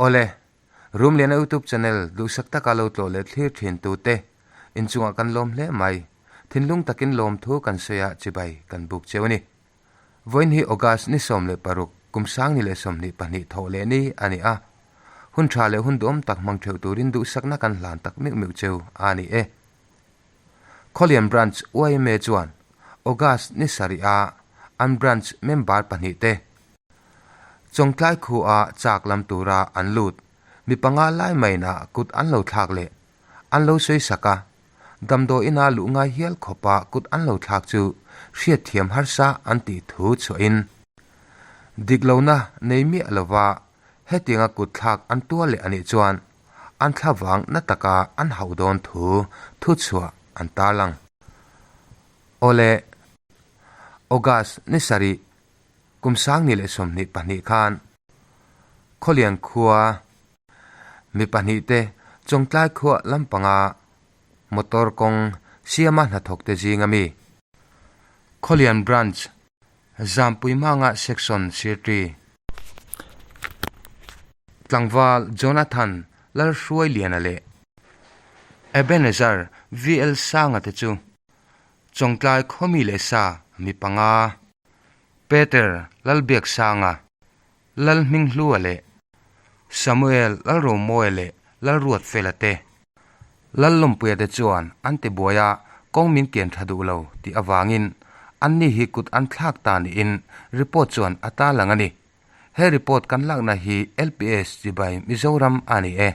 Awle, Rumliana YouTube channel duhsak taka lo tlawh leh thlir thin tute inchungah kan lawm hle mai. Thinlung takin lawmthu kan sawi a chibai kan buk cheu a ni. Vawiin hi August ni 16, kum 2022 thawh leh ni a ni a. Hun tha leh hun duhawm tak hmang theuh turin duhsakna kan hlan tak meuh meuh cheu a ni e. Khawlian Branch yma chuan August ni sarih a an branch member pahnih te Chawngtlai khua chak lam tura an lut mi panga lai maina kut an lo thlak leh an lo sawi sak a, damdawi ina luh ngai hial khawpa kut an lo thlak chu hriatthiam harsa an tih thu chhuahin dik lohna nei miah lova hetianga kut thlak an tuar leh a nih chuan an thlavang na taka an hauh dawn thu thuchhuah an tarlang. Awle, August ni sarih kum 2022 khan Khawlian khua mi pahnihte Chawngtlai khua lampanga motor kawng siama hnathawkte zinga mi Khawlian Branch Zampuimanga Section Sirtri Tlangval Jonathan Lalhruailiana leh Ebenezer VL Sanga te chu Chawngtlai khawmi leh sa mi panga, Peter Lalbiaksanga, Lalhminghlua leh Samuel Lalromawia leh Lalruatfela te, Lallawmpuia te chuan an ti buai a, kawng min kian tha duh lo tih avangin anni hi kut an thlak ta niin report chuan a tarlang a ni. He report kan lakna hi LPS chibai Mizoram a ni e.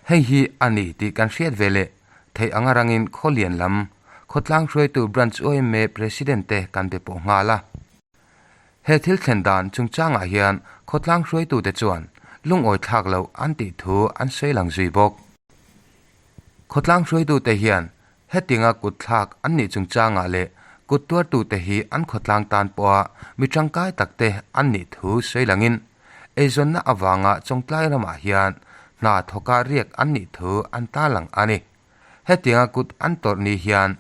Hei hi a ni tih kan hriat ve leh theih anga rangin Khawlian lam khawtlang hruaitu Branch yma President te kan be pawh nghal a. He thil thlen dan chungchangah hian khawtlang hruaitute chuan lungawi thlak loh an tih thu an sawi lang zui bawk. Khawtlang hruaitute hian hetinga kut thlak an nih chungchangah leh kut tuartute hi an khawtlang tan pawha mi tangkai takte an nih thu sawi langin eizawnna avanga Chawngtlai ramah hian hna thawka riak an nih thu an tarlang a ni. Hetinga kut an tawrh ni hian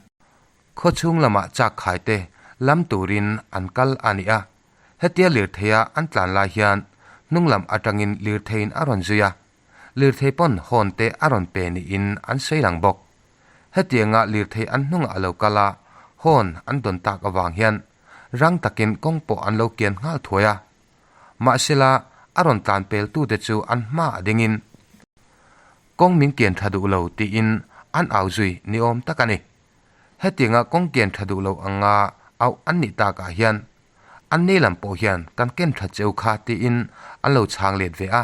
Khaw chhung lamah chak khai te lam turin an kal a ni a, hetia lirtheia an tlan lai hian hnung lam atangin lirtheiin a rawn zui a, lirthei pawn hawn te a rawn pe niin an sawi lang bawk. Hetianga lirthei an hnungah a lo kal a, hawn an dawn tak avang hian rang takin kawng pawh an lo kian nghal thuai a. Mahsela a rawn tlan peltute chu an hmaah dingin kawng min kian tha duh lo tiin an au zui ni awm tak a ni. Hetianga kawng kian tha duh lo anga auh an nih takah hian an ni lam pawh hian kan ken tha cheu kha tiin an lo chhang let ve a.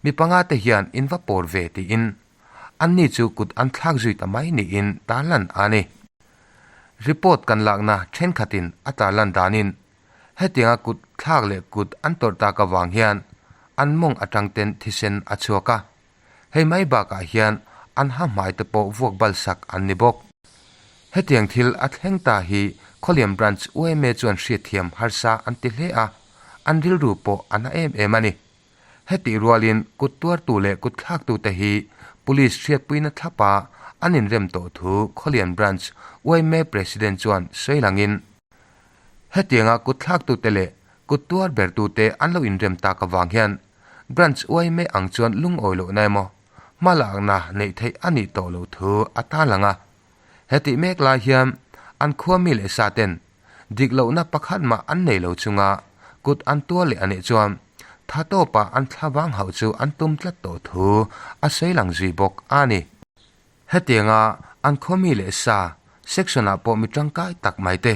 Mi panga te hian in va pawr ve tiin an ni chu kut an thlak zui ta mai niin tarlan a ni. Report kan lakna thenkhatin a tarlan danin hetianga kut thlak leh kut an tawrh tak avang hian an mawng atang ten thisen a chhuak a. Hei mai bakah hian an ha hmai te pawh vuak bal sak an ni bawk. Hetiang thil a thleng ta hi Khawlian Branch yma chuan hriatthiam harsa an ti hle a, an rilru pawh a na em em a ni. Hetih rualin kut tuartu leh kut thlaktute hi Police hriatpuina thlapa an inrem tawh thu Khawlian Branch yma President chuan sawi langin, Hetianga kut thlaktute leh kut tuar bertute an lo inrem tak avang hian Branch uai mek ang chuan lungawi lohna emaw hmalakna neih theih a nih tawh loh thu a tarlang a. Hetih mek lai hian an khua mi leh sa ten dik lohna pakhat mah an nei lo chunga kut an tuar leh a nih chuan tha tawpah an thlavang hauh chu an tum tlat tawh thu a sawi lang zui bawk a ni. Hetianga an khaw mi leh sa section ah pawh mi tangkai tak mai te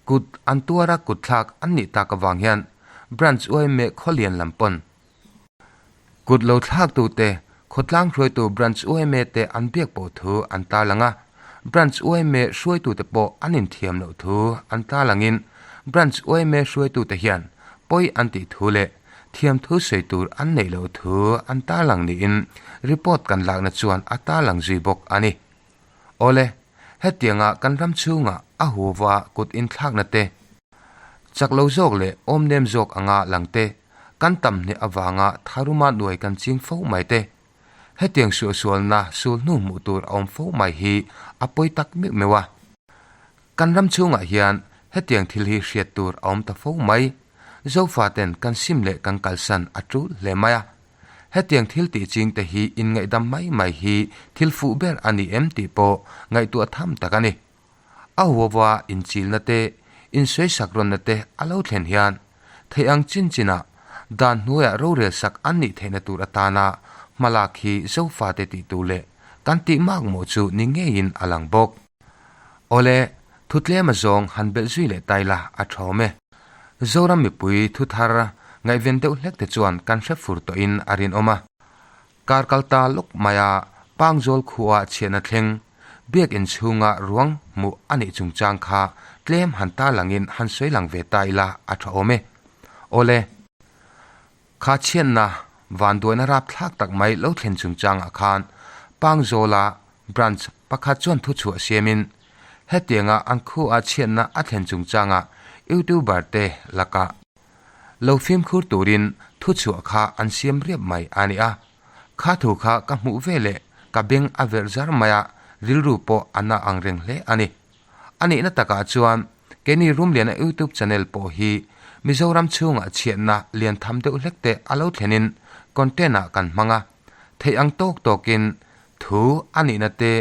kut an tuara kut thlak an nih tak avang hian branch yma khawlian lam pawn kut lo thlak tu te khawtlang hruaitu branch yma te an biak pawh thu an tarlang a, branch yma hruaitu te pawh an inthiam loh thu an tarlangin branch yma hruaitu te hian pawi an tih thu leh Thiam thu sawi tur an neih loh thu an tarlang niin report kan lakna chuan a tarlang zui bawk a ni. Awle, hetianga kan ram chhungah a huva kut inthlakna te, chak lo zawk leh awmnem zawk anga lang te, kan tam hneh avanga tharuma nuai kan ching fo mai te, hetiang suahsualna sul hnu hmuh tur a awm fo mai hi a pawi tak meuh meuh a. Kan ram chhungah hian hetiang thil hi hriat tur a awm ta fo mai. Zofa ten kan sim leh kan kalsan a tul hle mai a. Hetiang thil tih ching te hi inngaihdam mai mai hi thil fuh ber a ni em tih pawh ngaihtuah tham tak a ni. A huaua inchilna te, insawisak rawnna te a lo thlen hian theih ang chin chinah dan hnuaiah rorel sak an nih theihna tur atana hmalak hi Zofate tih tur leh kan tih makmawh chu ni ngeiin a lang bawk. Awle, thu tlem azawng han belh zui leh ta ila a thawm e. Zoram mipui thu thar ngaihven deuh hlek te chuan kan hre fur tawhin a rinawm a. Kar kal ta lawk maia Pangzawl khuaa chhiatna thleng Biakinn chhunga ruang hmuh a nih chungchang kha tlem han tarlangin han sawi lang ve ta ila a tha awm e. Awle, kha chhiatna vanduaina rapthlak tak mai lo thlen chungchangah khan Pangzawla Branch pakhat chuan thuchhuah siamin hetianga an khuaa chhiatna a thlen chungchangah YouTuber te lakah Lo fimkhur turin thuchhuah kha an siam riap mai a ni a. Kha thu kha ka hmuh ve leh ka beng a verh zar mai a, rilru pawh a na ang reng hle a ni. A nihna takah chuan keini Rumliana YouTube channel pawh hi Mizoram chhungah chhiatna lian tham deuh hlek te a lo thlenin content ah kan hmang a, theih ang tawk tawkin thu a nihna te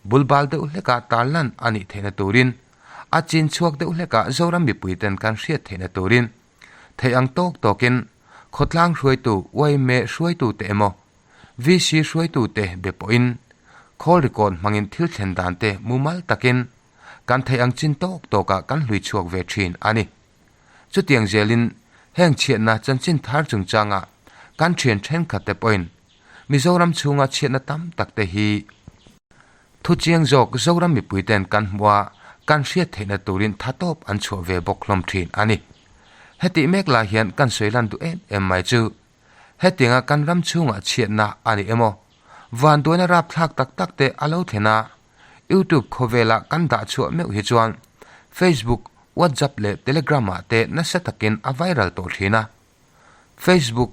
bulbal deuh hleka tarlan a nih theihna turin A chin chhuak deuh hlekah Zoram mipuiten kan hriat theihna turin theih ang tawk tawkin khawtlang hruaitu yma hruaitute emaw VC hruaitute be pawhin call record hmangin thil thlen dan te mumal takin kan theih ang chin tawk tawkah kan hlui chhuak ve thin a ni. Chutiang zelin heng chhiatna chanchin thar chungchanga kan thian thenkhatte pawhin Mizoram chhunga chhiatna tam takte hi Thu chiang zawk Zoram mipuiten kan hmuh a, kan hriat theihna turin tha tawp an chhuah ve bawk hlawm thin a ni. Hetih mek lai hian kan sawi lan duh em em mai chu, hetianga kan ram chhungah chhiatna a ni emaw, vanduaina rapthlak tak tak te a lo thlen a, YouTube khawvela kan dah chhuah meuh hi chuan Facebook, WhatsApp leh Telegram ah te nasa takin a viral tawh thin a. Facebook,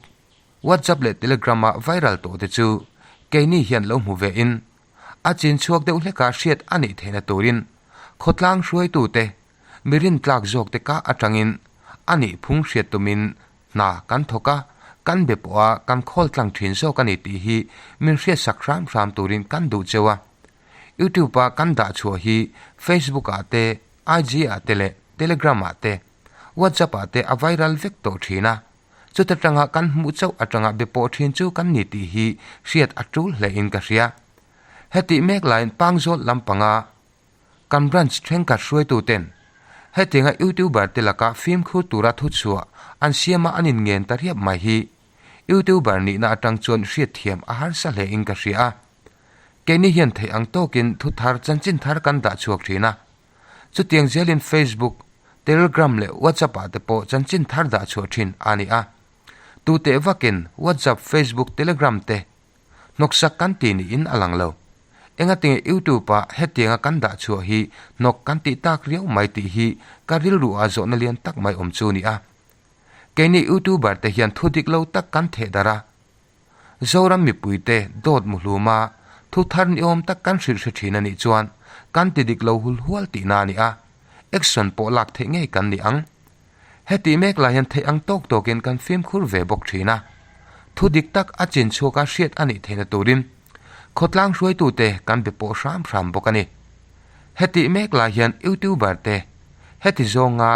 WhatsApp leh Telegram ah viral tawh te chu keini hian lo hmu ve in, A chin chhuak deuh hleka hriat a nih theihna turin khawtlang hruaitute mi rintlak zawkte kah atangin a nih phung hriat tumin hna kan thawk a, kan be pawh a kan khawl tlang thin zawk a ni tih hi min hriatsak hram hram turin kan duh cheu a. YouTube a kan dah chhuah hi Facebook ah te, IG ah te leh Telegram ah te, WhatsApp ah te a viral vek tawh thin a. Chuta tanga kan hmuh chauh atanga be pawh thin chu kan ni tih hi hriat a tul hle in ka hria. Hetih mek laiin Pangzawl lampanga kan branch thenkhat hruaitu ten hetianga YouTuber te laka fimkhur tura thuchhuah an siama an in ngen ta riap mai hi YouTuber nihna atang chuan hriatthiam a harsa hle in ka hria a. Keini hian theih ang tawkin thu thar chanchin thar kan dah chhuak thin a. Chutiang zelin Facebook, Telegram leh WhatsApp ah te pawh chanchin thar dah chhuah thin a ni a. Tute vakin WhatsApp, Facebook, Telegram te hnawksak kan ti niin a lang lo. Engatinge YouTube ah hetianga kan dah chhuah hi hnawk kan tih tak riau mai tih hi ka rilru ah zawhna lian tak mai awm chu ni a. Keini YouTuber te hian thu dik lo tak kan theh darh a. Zoram mipuite dawt muhluma thu thar ni awm tak kan hrilh hre thin a nih chuan kan ti dik lo hul hual tihna a ni a, action pawh lak theih ngei kan ni ang. Hetih mek lai hian theih ang tawk tawkin kan fimkhur ve bawk thin a. Thu dik tak a chin chhuaka hriat a nih theihna turin khawtlang hruaitute kan be pawh hram hram bawk a ni. Hetih mek lai hian YouTuber te heti zawnga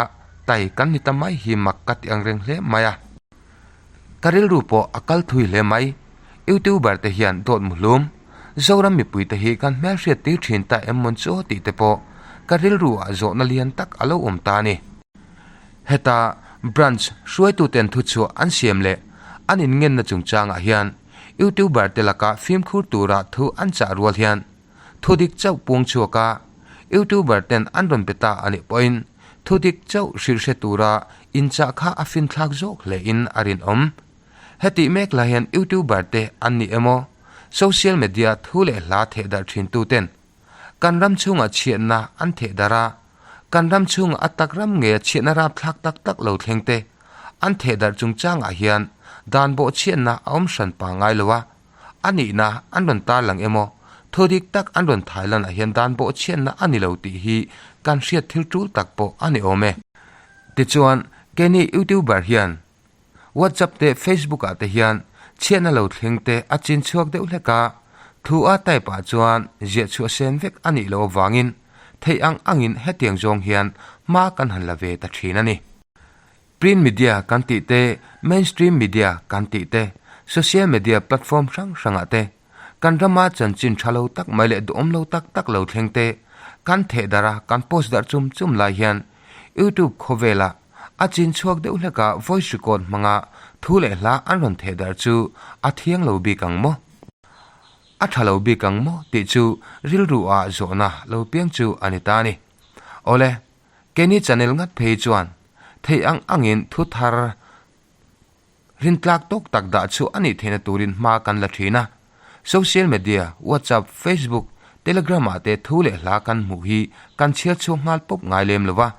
tai kan ni ta mai hi mak ka ti ang reng hle mai a. Ka rilru pawh a kal thui hle mai. Youtuber te hian dawt muhlum, Zoram mipui te hi kan hmelhriat tir thin ta em mawn chu tih te pawh ka rilru ah zawhna lian tak a lo awm ta a ni. Heta branch hruaituten thuchhuah an siam leh an inngenna chungchangah hian Youtuber te laka fimkhur tura thu an chah rual hian Thudik chauh puang chhuak a, Youtuber ten an rawn pe ta a nih pawhin thudik chauh hrilh hre tura inchah kha a finthlak zawk hle in a rinawm. Hetih mek lai hian Youtuber te an ni emaw, social media thu leh hla theh darh thin tu ten kan ram chhungah chhiatna an theh darh a, kan ram chhungah a tak ram nge chhiatna rapthlak tak tak lo thleng te an theh darh chungchangah hian dan bawh chhiatna a awm hran pangngai lo a, A nihna an rawn tarlang emaw, thu dik tak an rawn thailanah hian dan bawh chhiatna a ni lo tih hi kan hriat thil tul tak pawh a ni awm e. Tichuan, keini YouTuber hian WhatsApp te Facebook ah te hian Chhiatna lo thleng te a chin chhuak deuh hlek a, thu a type ah chuan ziah chhuah sen vek a nih loh avangin theih ang angin hetiang zawng hian hma kan han la ve ta thin a ni. Print media kan tih te, mainstream media kan tih te, social media platform hrang hrangah te kan rama chanchin tha lo tak mai leh duhawm lo tak tak lo thleng te kan theh darh a, kan post darh chum chum lai hian YouTube khawvelah A chin chhuak deuh hlek a voice record hmanga thu leh hla an rawn theh darh chu a thiang lo bik ang maw? A tha lo bik ang maw tih chu rilru ah zawhna lo piang chu a ni ta a ni. Awle, keini channel ngat phei chuan theih ang angin thu thar Rintlak tawk tak dah chu a nih theihna turin hma kan la thin a. Social media, WhatsApp, Facebook, Telegram ah te thu leh hla kan hmuh hi kan chhiar chhuak nghal pawp ngai lem lo va.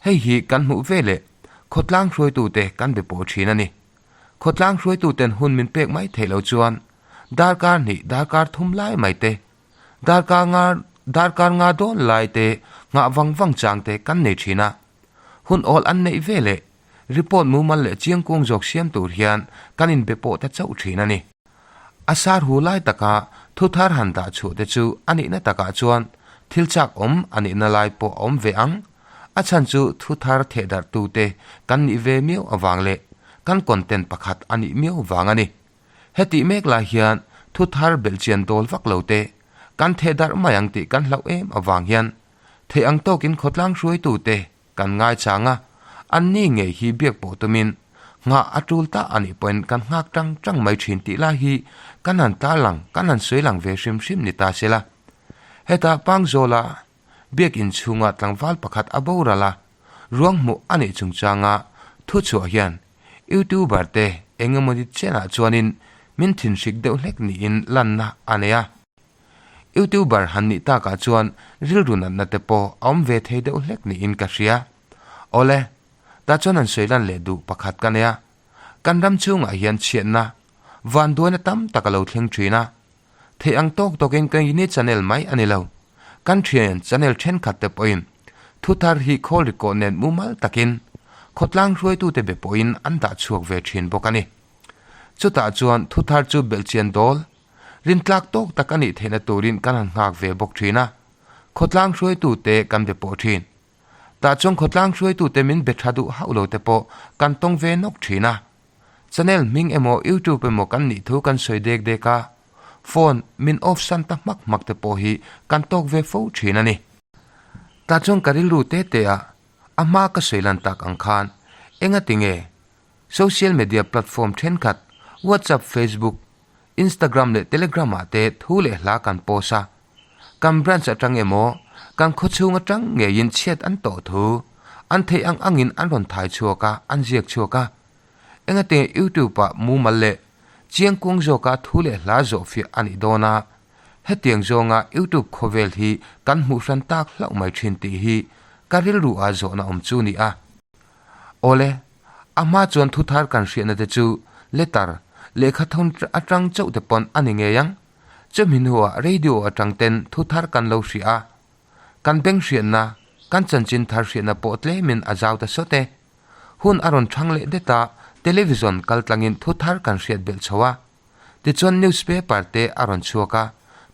Hei hi kan hmuh ve leh khawtlang hruaitute kan be pawh thin a ni. Khawtlang hruaituten hun min pek mai theih loh chuan darkar hnih, darkar thum lai mai te, darkar nga, darkar nga dawn lai te nghah vang vang chang te kan nei thin a. Hun awl an neih ve leh report mumal leh chiangkuang zawk siam tur hian kan inbe pawh ta chauh thin a ni. A sar hu lai taka thu thar han dah chhuah te chu a nihna takah chuan thil chak awm a nihna lai pawh a awm ve ang. A chhan chu thu thar theh darh tute kan nih ve miau avang leh kan content pakhat a nih miau vang a ni. Hetih mek lai hian thu thar belhchian dawl vak lo te kan theh darh mai ang tih kan hlauh em avang hian theih ang tawkin khawtlang hruaitute Kan ngaichang a, anni ngei hi biak pawh tumin nghah a tul ta a nih pawhin kan nghak tang tang mai thin tih lai hi kan han tarlang, kan han sawi lang ve hrim hrim ni ta sela. Hetah Pangzawla biak inchhunga tlangval pakhat a boral a, ruang hmuh a nih chungchanga thu chhuah hian YouTuber te eng emawni chenah chuanin min thinhrik deuh hlek niin lanna a nei a. Youtuber han nih takah chuan rilru natna te pawh a awm ve thei deuh hlek niin ka hria. Awle, tah chuan an sawi lan leh duh pakhat ka nei a. Kan ram chhungah hian chhiatna, vanduaina tam tak a lo thleng thin a. Theih ang tawk tawkin ka ini channel mai a ni lo. Kan thian channel thenkhat te pawhin thu thar hi khawl rikawh nen mumal takin khawtlang hruaitute be pawhin an dah chhuak ve thin bawk a ni. Chutah chuan thu thar chu belhchian dawl Rintlak tawk tak a nih theihna turin kan han nghak ve bawk thin a, khawtlang hruaitute kan be pawh thin. Tah chuan khawtlang hruaitute min be tha duh hauh lo te pawh kan tawng ve nawk thin a. Channel hming emaw YouTube emaw kan nih thu kan sawi dek dek a, phone min off san ta hmak hmak te pawh hi kan tawk ve fo thin a ni. Tah chuan ka rilru te te a, a hma ka sawi lan tak ang khan engati nge Social media platform thenkhat WhatsApp, Facebook, Instagram leh Telegram ah te thu leh hla kan post a. Kan branch atang emaw, kan khawchhung atang ngeiin chhiat an tawh thu, an theih ang angin an rawn thai chhuak a, an ziak chhuak a. Engate YouTube ah mumal leh chiangkuang zawka thu leh hla zawhfiah a nih dawn a, hetiang zawnga YouTube khawvel hi kan hmuh hran tak hlauh mai thin tih hi ka rilru ah zawhna awm chu ni a. Awle, a hma chuan thu thar kan hriatna te chu letter, lehkha thawn atang chauh te pawn a ni ngei ang. Chumi hnuah radio atang ten thu thar kan lo hria a, kan beng hriatna, kan chanchin thar hriatna pawh tlemin a zau ta sawt e. Hun a rawn thang leh det a, television kal tlangin thu thar kan hriat belh chho a. Tichuan newspaper te a rawn chhuak a,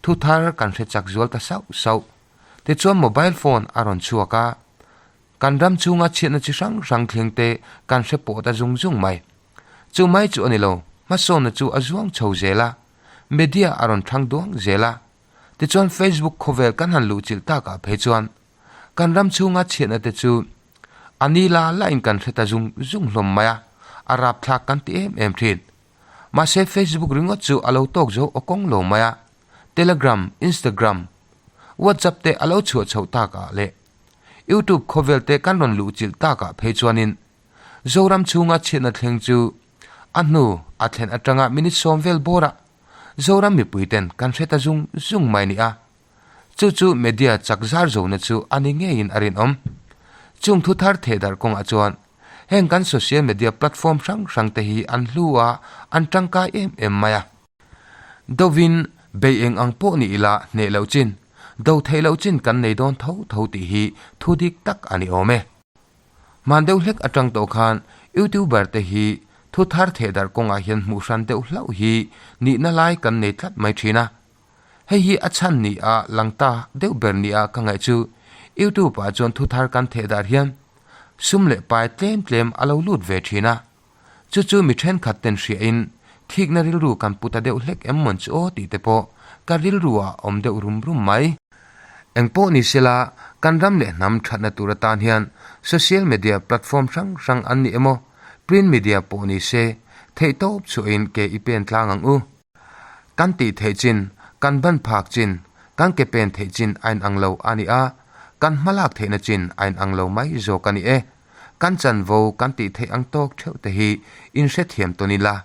thu thar kan hre chak zual ta sauh sauh. Tichuan mobile phone a rawn chhuak a, Kan ram chhunga chhiatna chi hrang hrang thleng te kan hre pawh ta zung zung mai. Chu mai chu a ni lo, hmasawnna chu a zuang chho zel a, media a rawn thang duang zel a. Tichuan Facebook khawvel kan han luhchilh takah phei chuan kan ram chhunga chhiatna te chu a ni la lain kan hre ta zung zung hlawm mai a, a rapthlak kan ti em em thin. Mahse Facebook ringawt chu a lo tawk zo aw kawng lo mai a, Telegram, Instagram, WhatsApp te a lo chhuah chhoh takah leh YouTube khawvel te kan rawn luh chilh takah phei chuanin Zoram chhunga chhiatna thleng chu a hnu a thlen atanga minute sawm vel bawrah Zoram mipui ten kan hre ta zung zung mai ni a. Chu chu media chak zar zona chu a ni ngeiin a rinawm. Chung thu thar theh darh kawngah chuan heng kan social media platform hrang hrang te hi an hlu a, an tangkai em em mai a. Dovin bei eng ang pawh ni ila hneh loh chin, do theih loh chin kan nei dawn tho tho tih hi thu dik tak a ni awm e. Hman deuh hlek atang tawh khan YouTuber te hi Thu thar thehdarh kawngah hian hmuh hran deuh hlauh hi nihna lai kan nei tlat mai thin a. Hei hi a chhan ni a lang ta deuh ber ni a ka ngaih chu YouTube ah chuan thu thar kan thehdarh hian sum leh pai tlem tlem a lo lut ve thin a. Chu chu mi thenkhat ten hriain thikna rilru kan pu ta deuh hlek em mawn chu aw tih te pawh ka rilru ah awm deuh rum rum mai. Engpawh ni sela kan ram leh hnam thatna tur atan hian social media platform hrang hrang an ni emaw print media pawh ni se theihtawp chhuahin ke i pen tlang ang u. Kan tih theih chin, kan ban phak chin, kan ke pen theih chin a inang lo a ni a, kan hmalak theihna chin a inang lo mai zawk a ni e. Kan chanvo kan tih theih ang tawk theuh te hi in hrethiam tawn ila,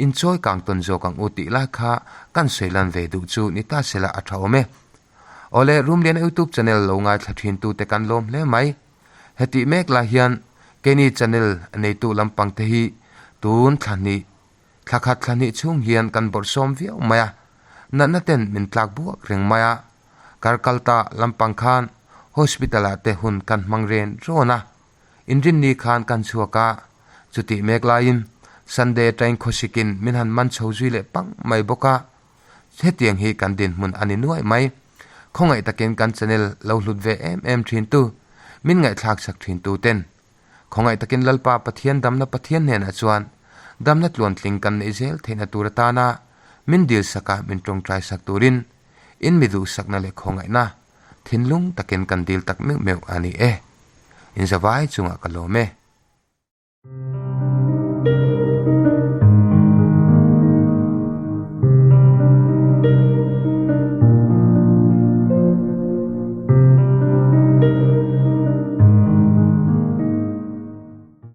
in chawi kang tawn zawk ang u tih lai kha kan sawi lan ve duh chu ni ta sela a tha awm e. Awle, Rumliana YouTube channel lo ngaithla thin tute kan lawm hle mai. Hetih mek lai hian keini channel neitu lampang te hi tun thla hnih Thla khat thla hnih chhung hian kan bawrhsawm viau mai a, natna ten min tlak buak reng mai a. Kar kal ta lampang khan hospital ah te hun kan hmang ren rawn a, inrinni khan kan chhuak a, chutih mek laiin Sunday train khawsikin min han man chho zui leh pang mai bawk a, hetiang hi kan dinhmun a ni nuai mai. Khawngaih takin kan channel lo hlut ve em em thin tu, min ngaihthlak sak thin tu ten Khawngaih takin Lalpa Pathian damna Pathian hnenah chuan damna tluantling kan neih zel theihna tur atana min dil saka min tawngtai sak turin in mi duhsakna leh khawngaihna thinlung takin kan dil tak meuh meuh a ni e. In zavai chungah ka lawm e.